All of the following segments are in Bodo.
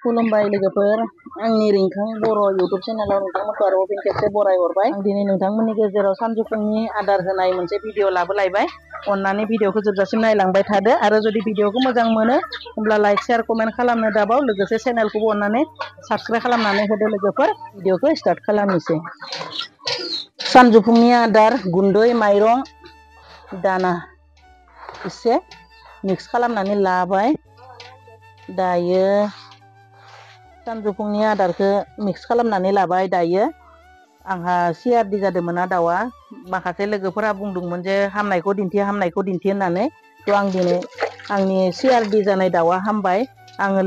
खुलुमबाय लोगोफोर आंनि रिंखां बर' इउट्युब चेनेलाव नोंथांमोनखौ आरोबाव फिन खेबसे बराय हरबाय। आं दिनै नोंथांमोननि गेजेराव सानजौफुनि आदार होनाय मोनसे भिडिअ लाबोलायबाय। अननानै भिडिअखौ जोबजासिम नायलांबाय थादो आरो जुदि भिडिअखौ मोजां मोनो होमब्ला लाइक शेयार कमेन्ट खालामनो दाबाव लोगोसे चेनेलखौबो अननानै साबस्क्राइब खालामनानै होदो लोगोफोर। भिडिअखौ स्टार्ट खालामनोसै। सानजौफुनि आदार गुन्दै माइरं दाना एसे मिक्स खालामनानै लाबाय। दायो सानजौफुनि आदारखौ मिक्स खालामनानै लाबाय। दायो आंहा सिआरडि जादोंमोन दाउआ। माखासे लोगोफोरा बुंदोंमोन जे हामनायखौ दिन्थि होननानै। थ' आं दिनै आंनि सिआरडि जानाय दाउआ हामबाय। आङो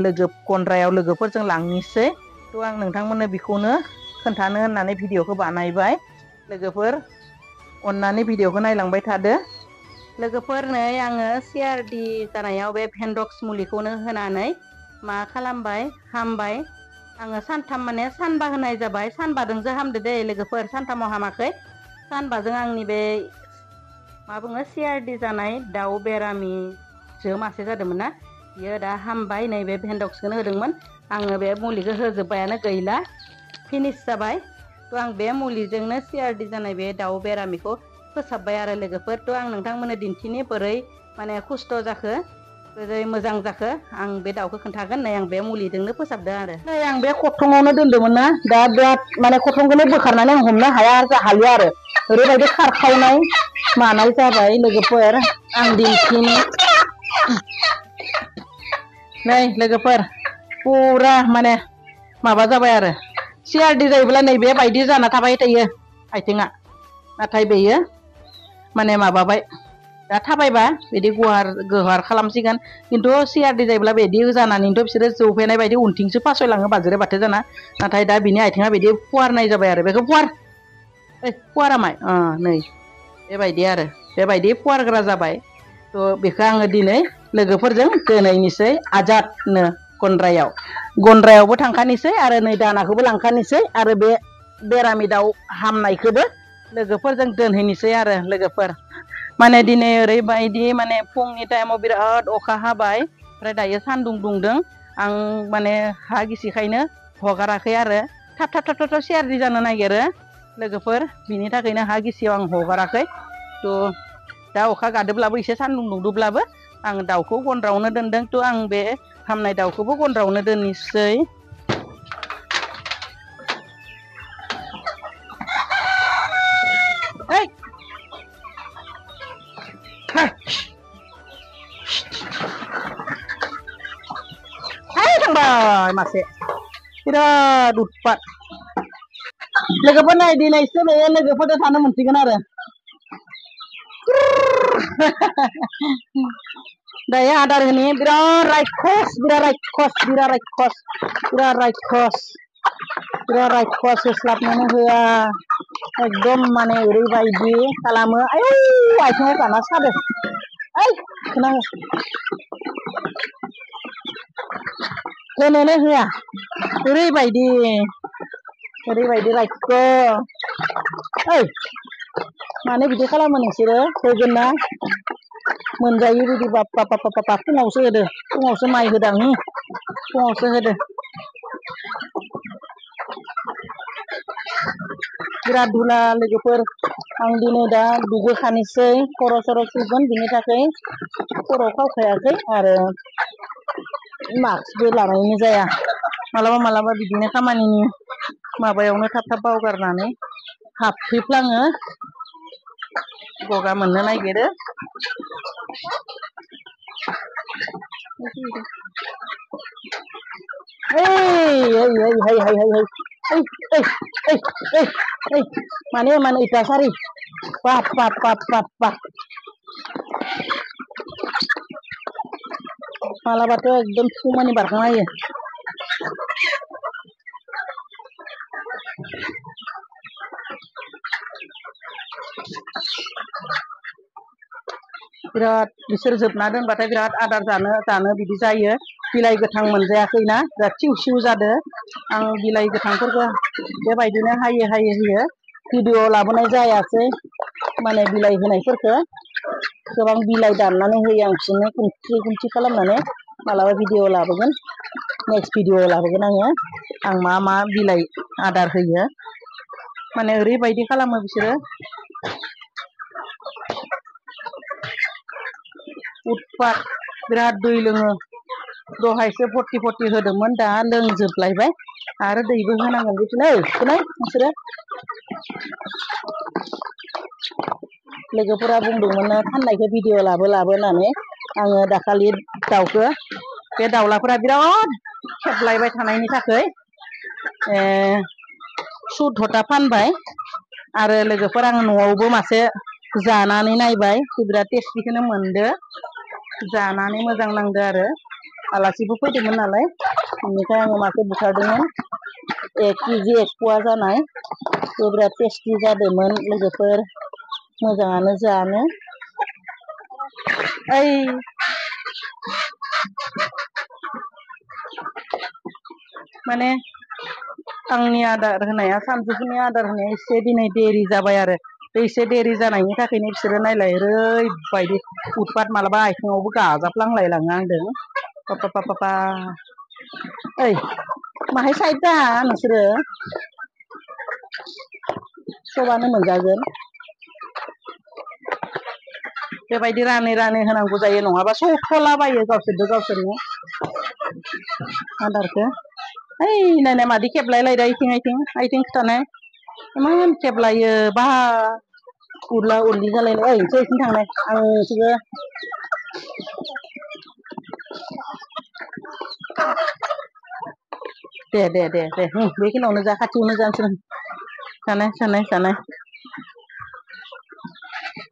गन्द्रायाव लोगोफोरजों लांनोसै। थ' आं नोंथांमोननो बेखौनो खोन्थानो होननानै भिडिअखौ बानायबाय। लोगोफोर अननानै भिडिअखौ नायलांबाय थादो। लोगोफोर नै आङो सिआरडि जानायाव बे भेन्डक्स मुलिखौनो होनानै मा खालामबाय हामबाय। आङो सानथाम माने सानबा होनाय जाबाय। सानबाजोंसो हामदो दे लोगोफोर, सानथामाव हामाखै। सानबाजों आंनि बे मा बुङो सिआरडि जानाय दाउ बेरामि जो मासे जादोंमोन ना, बियो दा हामबाय। नैबे भेन्डक्सखौनो होदोंमोन आङो। बे मुलिखौ होजोब्बायानो, गैला, फिनिस जाबाय। थ' आं बे मुलिजोंनो सिआरडि जानाय बे दाउ बेरामिखौ फोसाबबाय आरो लोगोफोर। थ' आं नोंथांमोननो दिन्थिनि बोरै माने खस्थ' जाखो, बोरै मोजां जाखो आं बे दाउखौ खोन्थागोन। नै आं बे मुलिजोंनो फोसाबदों आरो नै आं बे खथङावनो दोन्दोंमोन ना, दा बिराद माने खथंखौनो बोखारनानै आं हमनो हालिया आरो ओरैबायदि खारखावनाय मानाय जाबाय लोगोफोर। आं दिन्थिनि नै लोगोफोर फुरा माने माबा जाबाय आरो सिआरडि जायोब्ला नैबेबायदि जाना थाबाय थायो आथिङा। नाथाय बेयो माने माबाबाय, दा थाबायबा बिदि गुवार खालामसिगोन। खिन्थु सिआरडि जायोब्ला बिदि जानानैथ' बिसोरो जौफेनाय बायदि उनथिंसो फासयलाङो बाज्रे बाथो जाना। नाथाय दा बिनि आथिङा बिदि फुवारनाय जाबाय आरो बेखौ फुवारामाय नै बेबायदि आरो बेबायदि फुवारग्रा जाबाय। थ' बेखौ आङो दिनै लोगोफोरजों दोनहैनोसै आजादनो गन्द्रायावबो थांखानोसै आरो नै दानाखौबो लांखानोसै आरो बे बेरामि दाउ हामनायखौबो लोगोफोरजों दोनहैनोसै आरो लोगोफोर। माने दिनै ओरैबायदि माने फुंनि टाइमाव बिराद अखा हाबाय, ओमफ्राय दायो सान्दुं दुंदों। आं माने हा गिसिखायनो हगाराखै आरो थाब थाब सिआरडि जानो नागिरो लोगोफोर। बिनि थाखायनो हा गिसियाव आं हगाराखै। थ' दा अखा गादोब्लाबो एसे सान्दुं दुंदोंब्लाबो आं दाउखौ गन्द्रायावनो दोनदों। थ' आं बे हामनाय दाउखौबो गन्द्रायावनो दोननोसै। थांबाय मासे, बिराद उत्पात लोगोफोर। नै दिनैसो बेयो लोगोफोरजों थानो मोनसिगोन आरो दायो आदार होनि। बिराद रायखस होस्लाबनोनो होआ। एकदम माने ओरैबायदि खालामो। आयौ आथिङाव गाना सादो। होनोनो होआ, ओरैबायदि रायखस। मानो बिदि खालामो नोंसोरो? होगोन ना मोनजायो बिदि बाब फुङावसो होदो, फुङावसो माइ होदां, फुङावसो होदो। बिराद धुला लोगोफोर। आं दिनै दा दुगैखानोसै, खर' सर' सुगोन। बिनि थाखाय खर'आव खावखायाखै आरो मास्कबो लानायनि जाया। मालाबा बिदिनो खामानिनि माबायावनो थाब बावगारनानै हाबफैफ्लाङो, गगा मोननो नागिरो। माने इटासारि बाब मालाबाथ' एकदम थुमानि बारखांना होयो। बिराद बिसोर जोबना दोनबाथाय बिराद आदार जानो बिदि जायो। बिलाइ गोथां मोनजायाखैना, बिराद सिउ जादों। आं बिलाइ गोथांफोरखौ बेबायदिनो हायै होयो। भिडिअ लाबोनाय जायासै, माने बिलाइ होनायफोरखौ गोबां बिलाइ दाननानै होयो आं बिसोरनो खुन्थि खालामनानै। मालाबा भिडिअ लाबोगोन नेक्स्ट भिडिअ लाबोगोन आं मा बिलाइ आदार होयो माने ओरैबायदि खालामो बिसोरो उत्पात बिराद दै लोङो दहायसो फर्टि होदोंमोन दा लोंजोबलायबाय आरो दैबो होनांगोन बिसोरनो नोंसोरो लोगोफोरा बुंदोंमोन फाननायखौ भिडिअ लाबो होननानै आङो दाखालि दाउखौ बे दाउलाफोरा बिराद खेबलायबाय थानायनि थाखाय 14 फानबाय आरो लोगोफोर आं न'आवबो मासे जानानै नायबाय बिराद टेस्टिखौनो मोनदो जानानै मोजां नांदो आरो आलासिबो फैदोंमोन नालाय बेनिखाय आङो मासे बुथारदोंमोन 1 केजि 1 पवा जानाय बे बिराद टेस्टि जादोंमोन लोगोफोर मोजाङानो जानो ओइ माने आंनि आदार होनाया सानजौफुनि आदार होनाया एसे दिनै देरि जाबाय आरो एसे देरि जानायनि थाखायनो बिसोरो नायलाय ओरैबायदि उत्पात मालाबा आथिङावबो गाजाफ्लांलायलाङो आंदों पापा ओइ माहाय साइड जा नोंसोरो सबानो मोनजागोन बेबायदि रानै होनांगौ जायो नङाबा सौखलाबायो गावसोरनो आदारखौ ओइ नायनाय मादि खेबलायलायदो आइथिं खिथानाय इमान खेबलायो बा उरला उरलि जालायनाय ओइ नोंसोर इथिं थांनाय आं नोंसोरखौ दे बेखिनियावनो जा खाथियावनो जा नोंसोर जानाय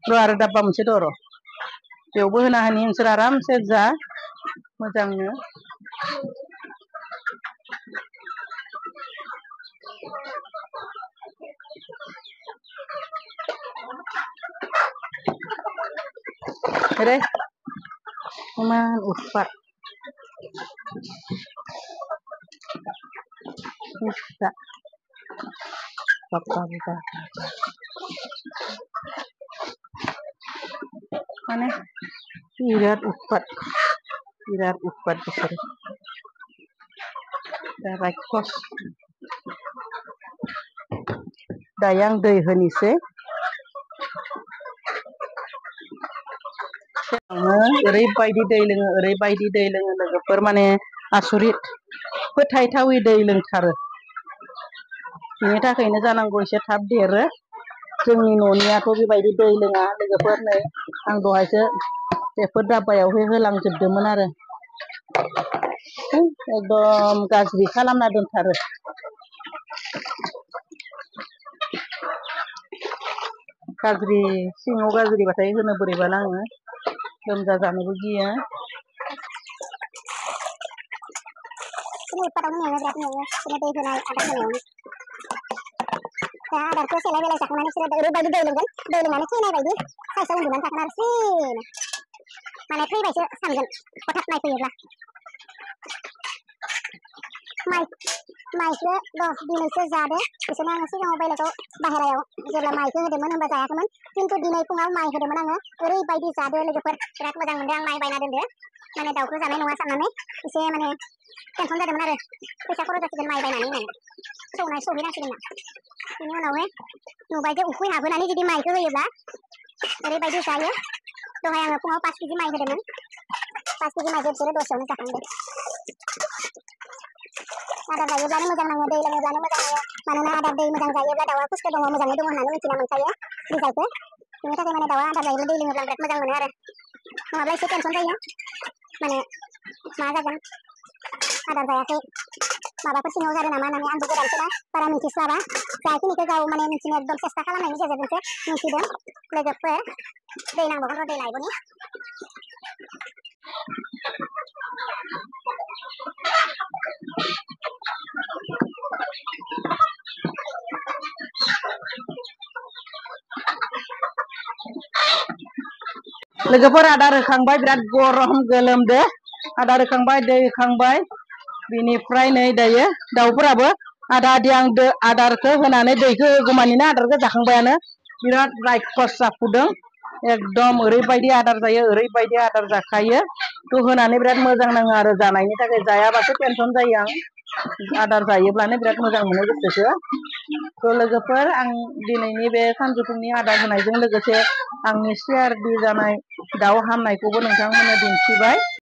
र' आरो दाब्बा मोनसे दं र' बेयावबो होना होनि नोंसोर आरामसे जा मोजांनो रे इमान उत्पात माने बिराद उत्पात बिसोरो दा रायखस दायो आं दै होनोसै ओरैबायदि दै लोङो लोगोफोर माने आसरित फोथायथावै दै लोंथारो बिनि थाखायनो जानांगौ एसे थाब देरो जोंनि न'नियाथ' बेबायदि दै लोङा लोगोफोर नै आं दहायसो बेफोर दाब्बायावहाय होलांजोबदोंमोन आरो एकदम गाज्रि खालामना दोनथारो गाज्रि सिङाव गाज्रिबाथाय होनो बोरैबा नाङो लोमजा जानोबो गियो आदारखौ सेलाय बेलाय जाखांनानै बिसोरो ओरैबायदि दै लोंगोन दै लोंनानै थैनाय बायदि साइसाव उन्दुनानै थागोन आरो सिनो माने थैबायसो सानगोन हथात नायफैयोब्ला माइखौ दिनैसो जादो बिसोरनो आङो सिगाङाव बेलेगाव बाहेरायाव जेब्ला माइखौ होदोंमोन होनबा जायाखैमोन खिन्थु दिनै फुङाव माइ होदोंमोन आङो ओरैबायदि जादो लोगोफोर बिराद मोजां मोनदों आं माइ बायना दोनदो माने दाउखौ जानाय नङा साननानै एसे माने टेनसन जादोंमोन आरो फैसा खरस जासिगोन माइ बायनानै होननानै सहैनांसिगोन ना बिनि उनावहाय नुबाय जे उखै हाबोनानै जुदि माइखौ होयोब्ला ओरैबायदि जायो दहाय आङो फुङाव 5 केजि माइ होदोंमोन 5 केजि माइखौ बिसोरो दसेयावनो जाखांदों आदार जायोब्लानो मोजां नाङो दै लोङोब्लानो मोजां नाङो मानोना आदार दै मोजां जायोब्ला दाउआ पुष्टि दङ मोजाङै दङ होननानै मिथिना मोनखायो रिजाल्टखौ बिनि थाखाय माने दाउआ आदार जायोब्ला दै लोङोब्ला बिराद मोजां मोनो आरो नङाब्ला एसे टेनसन जायो माने मा जागोन आदार जायाखै माबाफोर सिङाव जादों नामा होननानै आंबो गोदानसोना बारा मिन्थिस्लाबा जाखिनिखौ गाव माने मिन्थिनो एकदम सेस्था खालामनायनि गेजेरजोंसो मिन्थिदों लोगोफोर दै नांबावगोन र' दै लायबोनि लोगोफोर आदार होखांबाय बिराद गरम गोलोमदो आदार होखांबाय दै होखांबाय बिनिफ्राय नै दायो दाउफोराबो आदा आदि आं आदारखौ होनानै दैखौ होगौमानिनो आदारखौ जाखांबायानो बिराद रायखस जाफुदों एकदम ओरैबायदि आदार जायो ओरैबायदि आदार जाखायो थ' होनानै बिराद मोजां नाङो आरो जानायनि थाखाय जायाबासो टेनसन जायो आं आदार जायोब्लानो बिराद मोजां मोनो गोसोखौ थ' लोगोफोर आं दिनैनि बे सानजौफुनि आदार होनायजों लोगोसे आंनि सिआरडि जानाय दाउ हामनायखौबो नोंथांमोननो दिन्थिबाय